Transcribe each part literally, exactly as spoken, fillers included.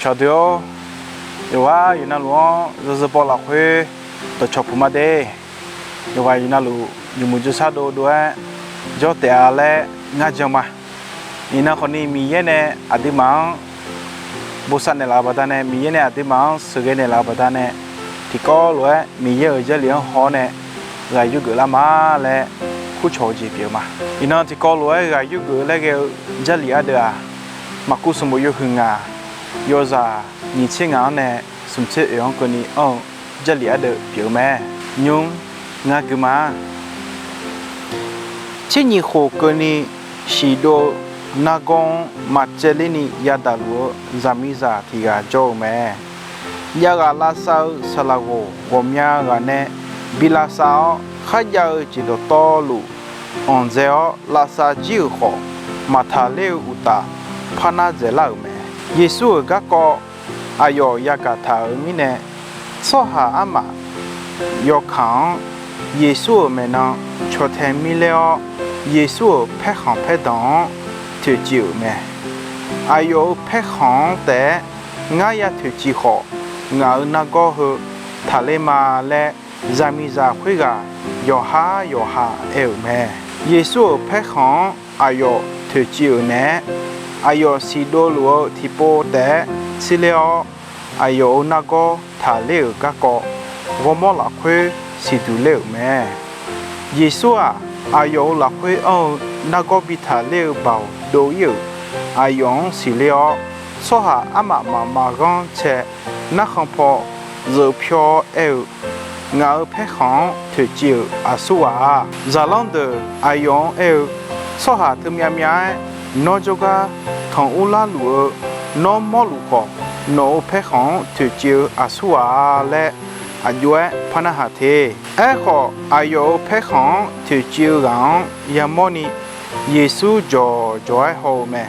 Aqdui-or, yawqghaq yawqnavluf-anr zarzir baw lafkhoer dawqcawq puq ma de. Yawqghaq yawqnavluf nymq muiq jawrshar dovdov-aer jawr taef-a laer ngar jan ma. Iqnan khawfni Miqyaer nae aqduimaf-anr bosav naeqlaf-eu baqdanae, Miqyaer nae aqduimaf-anr sheuqghae naeqlaf-eu baqdanae, tiqkawv lof-aer Miqyaer-euq Jarlif-anr haw-awr nae ghaq yurgeuf lar ma laer kurcawq-eu jeq pyeuf-eu ma. Iqnan tiqkawv lof-aer ghaq yurgeuf laer ghae-eu Jarlif ardeuv-aq, Maqkuv sanqbof yawhuiq ngaq, yawzaq nyiq tser ngaq-anr nae smq tser oeq-anr keuvni anr-eu Jarlif ardeuv pyeuf-eu mae. Nymr ngar gui ma. Tser nyiq khof keuvni siqdov-eu nargawr-anr maqcaevler ni yadaq luf-eu zaqmiqzaq tiq ghaq jawr-eu mae. Javghaq lavsav-eu saqlaq ghoq ghawqmya ghaq nae bi lavsav-awr, kharjav-eu jeq dawqtawvluf anqdzae-awr, lavsav jir-euq khawf, maqtaq ler-eu uqtaf, par nar dzaeqlar-euq mae. Yeqsur-euq garkawv aqyawf yagaq taq-euq mirnae, tsawrhaq armaf yawkaq-anr Yeqsur-euq maeqnan caw tae mirler-awr, Yeqsur-euq paerkhanq paerdanq-anr toeqciv-euq mae. Aqyawf-euq paerkhanq-anr taef-aer ngar ya toeqciv khawf, ngaq-euq nargawr heu taqler ma laer, zaqmiqzaq khoerghaq yawqhar yawqha aer-euq mae. Yeqsur-euq paerkhanq-anr aqyawf toeqciv-euq naeq-aer, aqyawf siqdov luf-eu tiqpov taef-aer tserler-awr, aqyawf-euq nargawr taqler-euq garkawv ghawrmawr lafkhoer siqduq ler-euq mae. Yeqsur-aq, aqyawf-euq lafkhoer anr-eu nargawr bi taqler-eu baoq dov-ir-euq aqyawf-anr siqler-awr, tsawrhaq armaf mafma ghanr cae narkhan paw zeuq pyawr-awr aer-eu, ngaq-euq paerkhanq-anr toeqciv-euq aqsurghaq-a. Zaqlanr deuq aqyawf-anr aer-eu, tsawrhaq teumyav myav-aer nawr jawrgar tanq urlar luf-eu nawr mawrluf khawf, nawq-euq paerkhanq-anr toeqciv-eu aqsurghaq-a laer aqjox-aer par narhaq te. Aerkhawf, aqyawf-euq paerkhanq-anr toeqciv-eu ghaq-anr yamawrni Yeqsur jawqjawq-aer haw-eu mae.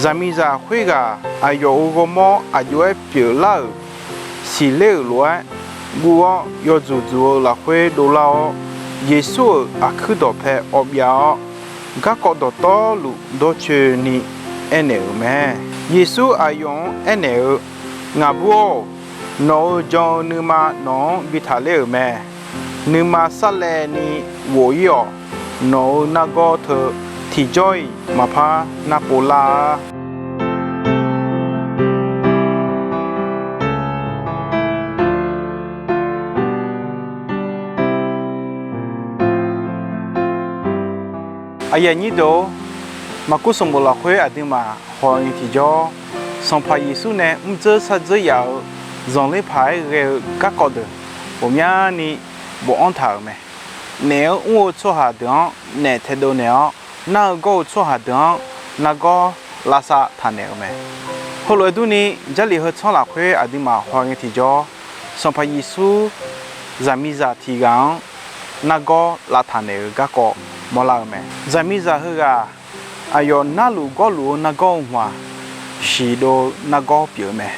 Zaqmiqzaq khoerghaq aqyawf-euq ghawrmawr aqjox-aer pyeuflar-euq siqler-euq lof-aer guv-awr, yawdzuq dzuq-eu lafkhoer dovlar-awr, Yeqsur-euq aqkuir dawqpae awv byav-awr, garkawv dawqtawvluf dawrcoeni aernaeq-euq mae. Yeqsur aqyawf-anr aernaeq-eu, Ngaqbur-or, nawq-euq jan-eu nuima nawq-anr bi taqler-euq mae. Nuima sarlaevni ghof-ir-awq. Nawq-euq nargawr teu tiqjawr-iq maqpar narpov lar-a. Aqyuif aqnyir deuq-or, Maqkuv sanqbof lafkhoer aqduimaf haw ngae tiqjawr, Sanqpaq Yeqsur nae mrdzeur shardzeur yaf-euq zanqler paq-aer ghae-eu garkawv deuq ghawqmyani bofanr taq-euq mae. Naef-anr mr-eu tsawrhaq deuq-anr naef taedov naeq-awr, nar-eu gawr-eu tsawrhaq deuq-anr nargawr lavsav taq naeq-euq mae. Heulof-aer durni, Jarlif heu tsanr lafkhoer aqduimaf haw ngae tiqjawr, Sanqpaq Yeqsur zaqmiqzaq tiq ghaq-anr nargawr lavtaq naeq-eu garkawv mawrlar-eu mae. Zaqmiqzaq heughaq aqyawf narluf gawrluf-eu nargawr-eu hmq-aq, siqdov-eu nargawr pyeuf-eu mae.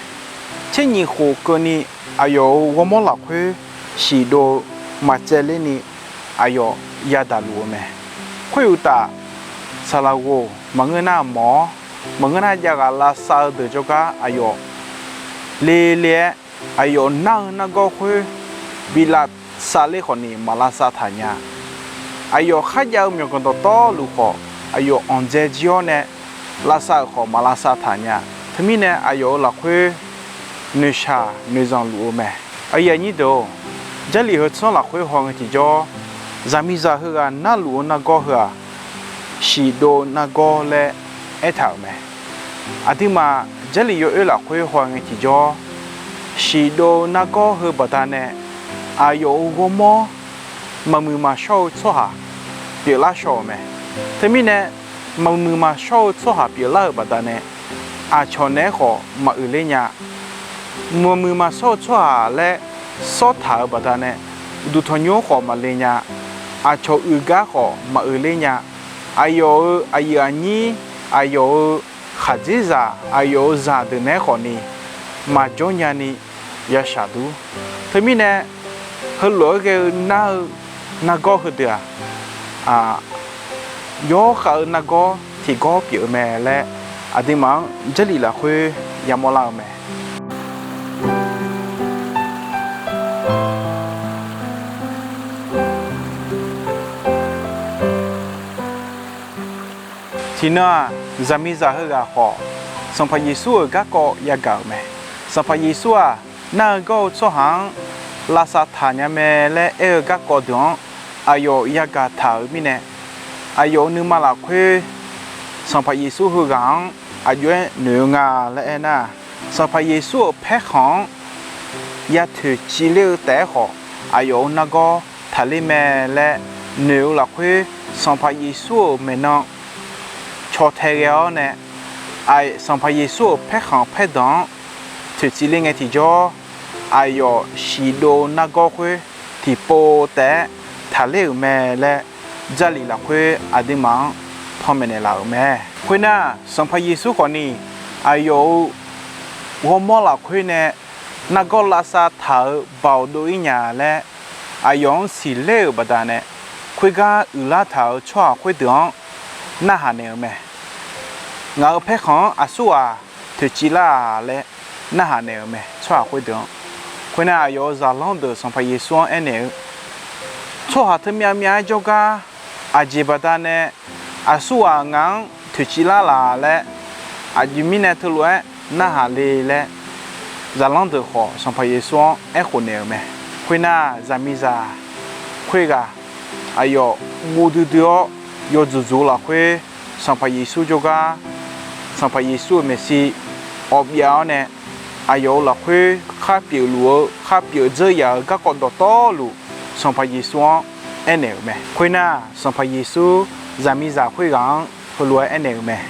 Tser nyiq khof keuvni aqyawf-euq ghawrmawr lafkhoer siqdov-eu maqcaevler ni aqyawf yadaq luf-eu mae. Khoeruqtaf, saqlaq ghoq maqngeur nar mawf-awr, maqngeur nar javghaq lavsav-eu deuq jawrgar aqyawf le le-aer, aqyawf nar-eu nargawr khoer bi lavsav ler khawfni maq lavsav taq nya. Aqyawf kharjav-eu myawqganq dawqtawvluf khawf, aqyawf anqdzae jir-awr nae lavsav-euq khawf maq lavsav taq nya. Teumirnae aqyawf-euq lafkhoer noeqshaq noeqzanq luf-eu mae. Aqyuif aqnyir deuq-or, Jarlif heu tsanr lafkhoer haw ngae tiqjawr, zaqmiqzaq heughaq narluf-eu nargawr heu-aq, siqdov-eu nargawr laer aertaq-euq mae. Aqduimaf Jarlif yawoer lafkhoer haw ngae tiqjawr, siqdov-eu nargawr heu baqdanae aqyawf-euq ghawrmawr maqmuiq maqshawr-eu tsawrhaq pyeuflar shaw-euq mae. Teumirnae, maqmuiq maqshawr-eu tsawrhaq pyeuflar-euq baqdanae, aqcawq naeq-aer khawf maqoeq ler nya. Maqmuiq maqshawr-eu tsawrhaq laer sawrtaq-euq baqdanae, uqduq tanqnymr khawf maqle nya. Aqcawq uiqgar khawf maqoeq ler nya. Aqyawf-euq aqyuif aqnyir, aqyawf-euq khaqdzerzaq, aqyawf-euq zaqdeuq naeq-aer khawfni maqjawr nyani yashaq dur. Teumirnae, heulof-aer ghae-eu nar-eu nargawr heudeuq-aq, yawkhav-eu nargawr tiqgawr pyeuf-eu mae laer, aqduimaf-anr Jarlif lafkhoer yamawr lar-eu mae. Tiqnan-aq, zaqmiqzaq heughaq khawf, Sanqpaq Yeqsur-euq garkawv yagaq-euq mae. Sanqpaq Yeqsur-aq, nar-eu gawr-eu tsawrhaq-anr lavsav taq nya mae laer aer-eu garkawv deuq-anr aqyawf yagaq taq-euq mirnae, aqyawf-euq nuima lafkhoer Sanqpaq Yeqsur heughaq-anr aqjox-aer noeq-eu nga laer aernar, Sanqpaq Yeqsur-euq paerkhanq-anr ya toeqciv ler-eu taef-aer khawf, aqyawf-euq nargawr taqler mae laer noeq-eu lafkhoer, Sanqpaq Yeqsur-euq maeqnan caw tae ghae-awr nae, Sanqpaq Yeqsur-euq paerkhanq paerdanq-anr toeqciv ler ngae tiqjawr, aqyawf siqdov-eu nargawr khoer tiqpov taef-aer taqler-euq mae laer, Jarlif lafkhoer aqduimaf-anr panmaeq naeqlaf-euq mae. Khoernar, Sanqpaq Yeqsur khawfni aqyawf-euq ghawrmawr lafkhoer nae nargawr lavsav taq-euq baoq dov-ir nya laer aqyawf-anr siqler-euq baqdanae, khoergar uiqlar taq-euq tsawrhaq khoerdeuq-anr narhaq naeq-euq mae. Ngaq-euq paerkhanq-anr aqsurghaq toeqciv lar-aq laer narhaq naeq-euq mae, tsawrhaq khoerdeuq-anr. Khoernar, aqyawf-euq zaqlanr deuq Sanqpaq Yeqsur-anr aernaeq-eu, Tsawrhaq teu myavmyav-aer jawrgar aqjeq baqdanae aqsurghaq ngaq-anr toeqciv lar laf laer, aqjeq mirnae teulof-aer narhaq le laer, zaqlanr deuq khawf Sanqpaq Yeqsur-anr aerkhof naeq-euq mae. Khoernar, zaqmiqzaq khoerghaq aqyawf guv duidui-awr yawdzuq dzuq-eu lafkhoer, Sanqpaq Yeqsur jawrgar, Sanqpaq Yeqsur-euq maeqshi awv byav-awr nae, aqyawf-euq lafkhoer khar pyeufluf-eu khar pyeuf dzeur yaf-euq garkawv dawqtawvluf, Sanqpaq Yeqsur-anr aernaeq-euq mae. Khoernar, Sanqpaq Yeqsur zaqmiqzaq khoerghaq-anr heulof-aer aernaeq-euq mae.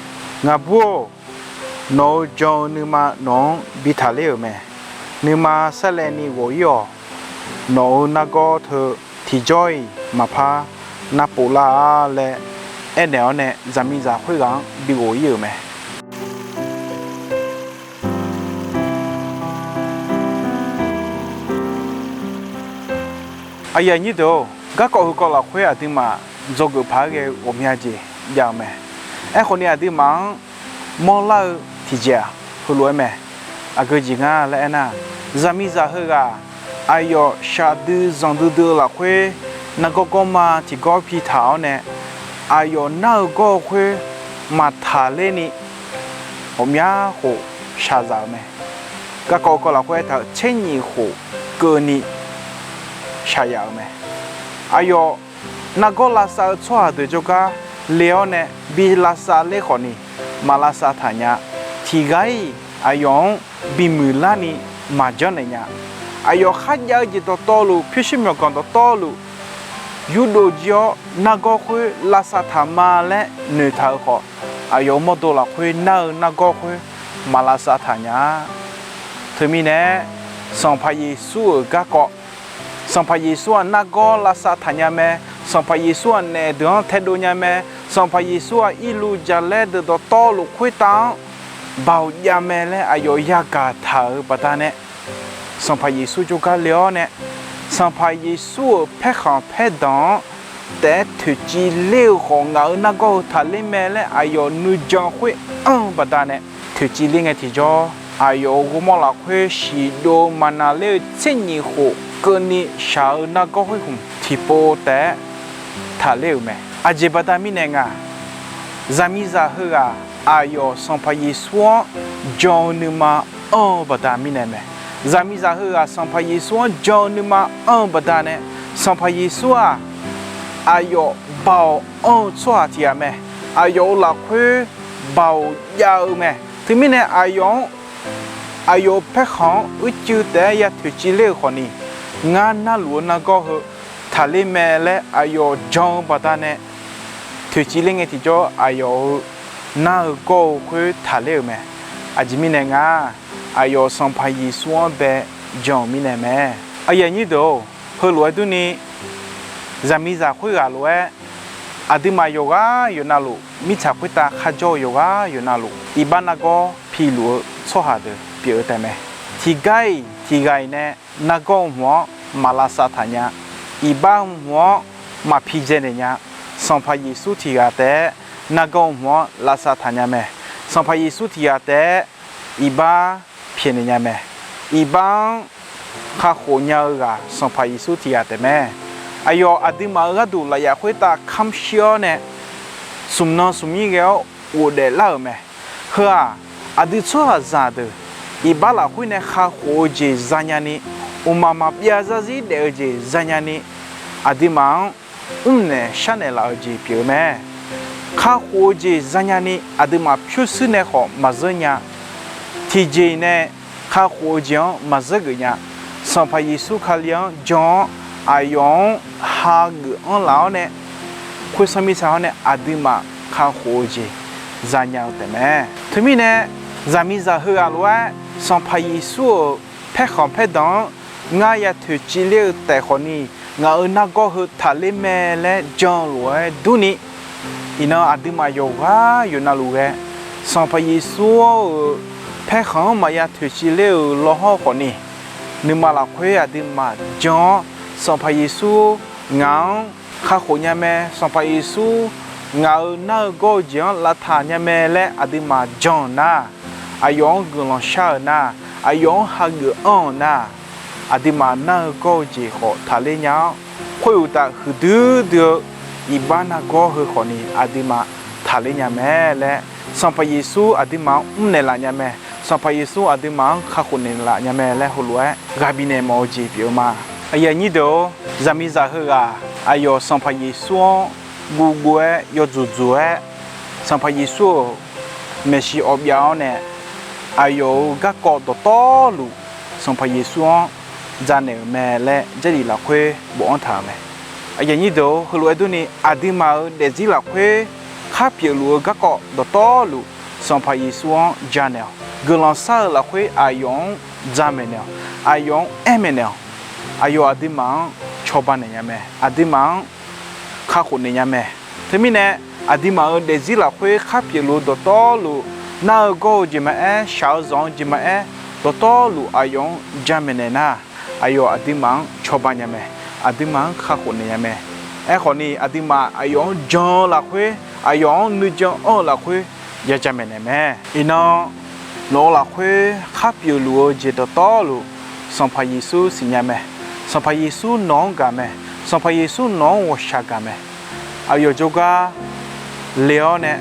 Ngaqbur-or, nawq-euq jan-eu nuima nawq-anr bi taqler-euq mae. Nuima sarlaevni ghawf-ir-awq. Nawq-euq nargawr teu tiqjawr-iq maqpar narpov lar-a laer aernaeq-awr nae, zaqmiqzaq khoerghaq-anr bi ghof-ir-euq mae. Aqyuif aqnyir deuq-or, garkawv heukawv lafkhoer aqduimaf dzawgeuf paq-aer ghae-eu ghawqmya jeq jav-eu mae. Aerkhawfni, aqduimaf-anr mawrlar-eu tiqjeq-aq, heulof-aer mae. Aqgeu jeq nga laer aernar, zaqmiqzaq heughaq aqyawf shaqdui zanqdui dui-eu lafkhoer nargawr gawrma tiqgawr pitaq-awr nae, aqyawf nar-eu gawr-eu khoer maqtaqler ni ghawqmya khof shaqzaf-euq mae. Garkawv heukawv lafkhoer aertaq-euq tser nyiq khof keuvni shaqzaf-euq mae. Aqyawf nargawr lavsav-eu tsawrhaq deuq jawrgar le-awr nae bi lavsav ler khawfni, maq lavsav taq nya. Tiqghaq-iq aqyawf-anr bimuiq larni maqjanr naeq nya. Aqyawf kharjav-eu jeq dawqtawvluf, pyurshuir myawqganq dawqtawvluf yurdov jir-awr nargawr khoer lavsav taq ma laer noeqtaq-euq khawf, aqyawf-euq mawrdo lafkhoer nar-eu nargawr khoer maq lavsav taq nya-a. Teumirnae, Sanqpaq Yeqsur-euq garkawv, Sanqpaq Yeqsur-aq nargawr lavsav taq nya mae, Sanqpaq Yeqsur-aq naef deuq-anr taedov nya mae, Sanqpaq Yeqsur-aq irluv jaqlaer deuq dawqtawvluf khoertav-anr baoq jav mae laer aqyawf yagaq taq-euq baqdanae, Sanqpaq Yeqsur jawrgar le-awr nae, Sanqpaq Yeqsur-euq paerkhanq paerdanq-anr taef-aer toeqciv ler-eu khawf, ngaq-euq nargawr heu taqler mae laer aqyawf nuijan khoer anr-eu baqdanae, toeqciv ler ngae tiqjawr, aqyawf-euq ghawrmawr lafkhoer shiqdov maqnaqler-eu tser nyiq khof keuvni shaq-eu nargawr khoer hmq tiqpov taef-aer taqler-euq mae. Aqjeq baqda mirnae nga, zaqmiqzaq heughaq aqyawf Sanqpaq Yeqsur-anr jan-eu nuima anr-eu baqda mirnae mae. Zaqmiqzaq heughaq Sanqpaq Yeqsur-anr jan-eu nuima anr-eu baqdanae, Sanqpaq Yeqsur-aq, aqyawf baoq anr-eu tsawrhaq tiq ghaq mae. Aqyawf-euq lafkhoer baoq jav-eu mae. Teumirnae aqyawf-anr, aqyawf-euq paerkhanq-anr uicuiv taef-aer ya toeqciv ler-euq khawfni, ngar narluf-eu nargawr heu taqler mae laer aqyawf jan-eu baqdanae, toeqciv ler ngae tiqjawr aqyawf-euq nar-eu gawr-eu khoer taqler-euq mae. Aqjeq mirnae nga, aqyawf Sanqpaq Yeqsur-anr bae jan-euq mirnae mae. Aqyuif aqnyir deuq-or, heulof-aer durni, zaqmiqzaq khoerghaq lof-aer, aqduimaf yawqghaq yawqnavluf, mirtsaq khoertav kharjawr-eu yawqghaq yawqnavluf, iqbax nargawr piluf-eu tsawrhaq deuq pyeuf-eu taef mae. Tiqgar-iq tiqghaq-iq nae nargawr-eu hmq-anr maq lavsav taq nya. Iqbax hmq-anr maq pidzae naeq nya. Sanqpaq Yeqsur tiqghaq taef-aer nargawr-eu hmq-anr lavsav taq nya mae. Sanqpaq Yeqsur tiqghaq taef-aer iqbax pyaeqnaeq nya mae. Iqbax-anr kakhof nya-eu ghaq Sanqpaq Yeqsur tiqghaq taef mae. Aqyawf aqduimaf-euq gharduq lafyaf khoertav kamr shir-awr nae, smq nan smq nyir ghae-awr ghofdaef lar-euq mae. Heu-aq, aqdui tsawrhaqzaq deuq iqbax lafkhoer nae kakhof-eu jeq zanya ni, mqmaq maqbyav zarzir daef-eu jeq zanya ni, aqduimaf-anr mrnaeq sharnaeq laf-eu jeq pyeuf-eu mae. Kakhof-eu jeq zanya ni aqduimaf pyurshuir nae khawf maqzeur nya. Tiqjeq nae kakhof-eu jeq-anr maqzeur geuf nya. Sanqpaq Yeqsur Kali-anr jan-awr, aqyawf-anr hageuf anr laf-awr nae, khoersanr mirtsa-awr nae aqduimaf kakhof-eu jeq zanya-eu taef mae. Teumirnae, zaqmiqzaq heughaq lof-aer Sanqpaq Yeqsur-euq paerkhanq paerdanq-anr ngar ya toeqciv ler-eu taef khawf ni, ngaq-euq nargawr heu taqler mae laer jan-eu lof-aer durni, iqnan aqduimaf yawqghaq yawqnavluf ghae, Sanqpaq Yeqsur-euq paerkhanq-anr maqya toeqciv ler-euq lawhawr khawf ni, nuima lafkhoer aqduimaf jan-awr, Sanqpaq Yeqsur ngaq-anr kakhof nya mae, Sanqpaq Yeqsur ngaq-euq nar-eu gawr-eu jeq-anr lavtaq nya mae laer aqduimaf jan-euq nar, aqyawf-anr guiqlanq shar-euq nar, aqyawf-anr hageuf anr-euq nar, aqduimaf nar-eu gawr-eu jeq khawf taqler nya-awr, khoeruqtaf huiqdui dui-eu iqbax nargawr heu khawf ni aqduimaf taqler nya mae laer, Sanqpaq Yeqsur aqduimaf-anr mrnaeq laf nya mae, Sanqpaq Yeqsur aqduimaf-anr kakhof naeqlaf nya mae laer heulof-aer ghaq bifnaeq mawf-eu jeq pyeuf-eu ma. Aqyuif aqnyir deuq-or, zaqmiqzaq heughaq aqyawf Sanqpaq Yeqsur-anr guvguv-aer yawdzuq dzuq-aer, Sanqpaq Yeqsur-euq maeqshi awv byav-awr nae, aqyawf-euq garkawv dawqtawvluf Sanqpaq Yeqsur-anr janaeq-euq mae laer Jarlif lafkhoer bofanr taq-euq mae. Aqyuif aqnyir deuq-or, heulof-aer durni aqduimaf-euq daefzir lafkhoer khar pyeufluf-eu garkawv dawqtawvluf Sanqpaq Yeqsur-anr janaeq-awq. Guiqlanq shar-eu lafkhoer aqyawf-anr jamaeq naeq-awq. Aqyawf-anr aer maeqnaeq-awq. Aqyawf aqduimaf-anr cawba naeq nya mae. Aqduimaf-anr kakhof naeq nya mae. Teumirnae, aqduimaf-euq daefzir lafkhoer khar pyeufluf-eu dawqtawvluf, nar-eu gawr-eu jeq maqaer, shaq-eu zanq-eu jeq maqaer, dawqtawvluf aqyawf-anr jamaeq naeq nar, aqyawf aqduimaf-anr cawba nya mae. Aqduimaf-anr kakhof naeq nya mae. Aerkhawf ni, aqduimaf aqyawf-anr jan-eu lafkhoer, aqyawf-anr nuijan anr-eu lafkhoer ya jamaeq naeq mae. Iqnan, nawq-eu lafkhoer khar pyeufluf-eu jeq dawqtawvluf, Sanqpaq Yeqsur siqnya mae. Sanqpaq Yeqsur nawq-anr gaq mae. Sanqpaq Yeqsur nawq-anr ghawqshaq gaq mae. Aqyawf jawrgar le-awr nae,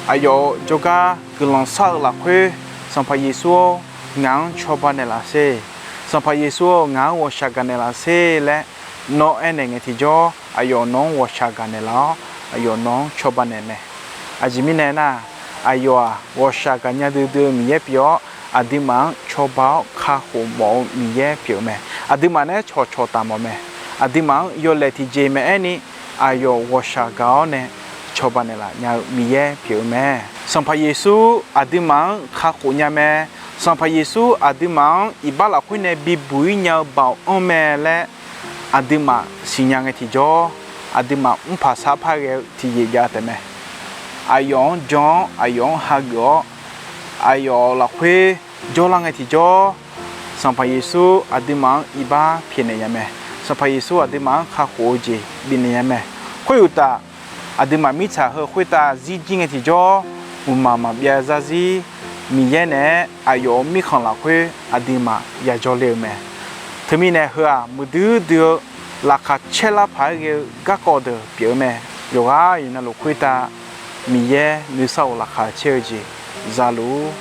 aqyawf jawrgar guiqlanq shar-eu lafkhoer, Sanqpaq Yeqsur-or, ngaq-anr cawba naeqlaf sher. Sanqpaq Yeqsur-or, ngaq-anr ghawqshaq gaq naeqlaf sher laer nawr aernaeq ngae tiqjawr, aqyawf nawq-anr ghawqshaq gaq naeqlaf-awr, aqyawf nawq-anr cawba naeq mae. Aqjeq mirnae nar, aqyawf-aq, ghawqshaq gaqnya duidui-eu Miqyaer pyeuf-awr, aqduimaf-anr cawba-awr kakhof mawf-eu Miqyaer pyeuf-eu mae. Aqduimaf naeq-aer cawqcawq taf mawf mae. Aqduimaf-anr yawlaeq tiqjeq maqaer ni, aqyawf ghawqshaq gaq-awr nae cawba naeqlaf nya-eu Miqyaer pyeuf-eu mae. Sanqpaq Yeqsur aqduimaf-anr kakhof nya mae. Sanqpaq Yeqsur aqduimaf-anr iqbax lafkhoer nae bibuq-ir nya-eu baoq anr mae laer aqduimaf siqnya ngae tiqjawr, aqduimaf mrpaq sarpar ghae-eu tiqjeq jav taef mae. Aqyawf-anr jan-awr, aqyawf-anr hageuf-awr, aqyawf lafkhoer jawrlar ngae tiqjawr, Sanqpaq Yeqsur aqduimaf-anr iqbax pyaeqnaeq nya mae. Sanqpaq Yeqsur aqduimaf-anr kakhof-eu jeq bifnaeq nya mae. Khoeruqtaf, aqduimaf mirtsaq heu khoertav zirjir ngae tiqjawr, mqmaq maqbyav zarzir Miqyaer naeq-aer aqyawf-euq mirkhanq lafkhoer aqduimaf yajawr le-eu mae. Teumirnae heu-aq, muiqdui dui-eu laqkhaq caerlar paq-aer ghae-eu garkawv deuq pyeuf-eu mae. Yawqghaq yawqnavluf khoertav Miqyaer nuisar of laqkhaq caer-eu jeq zaluf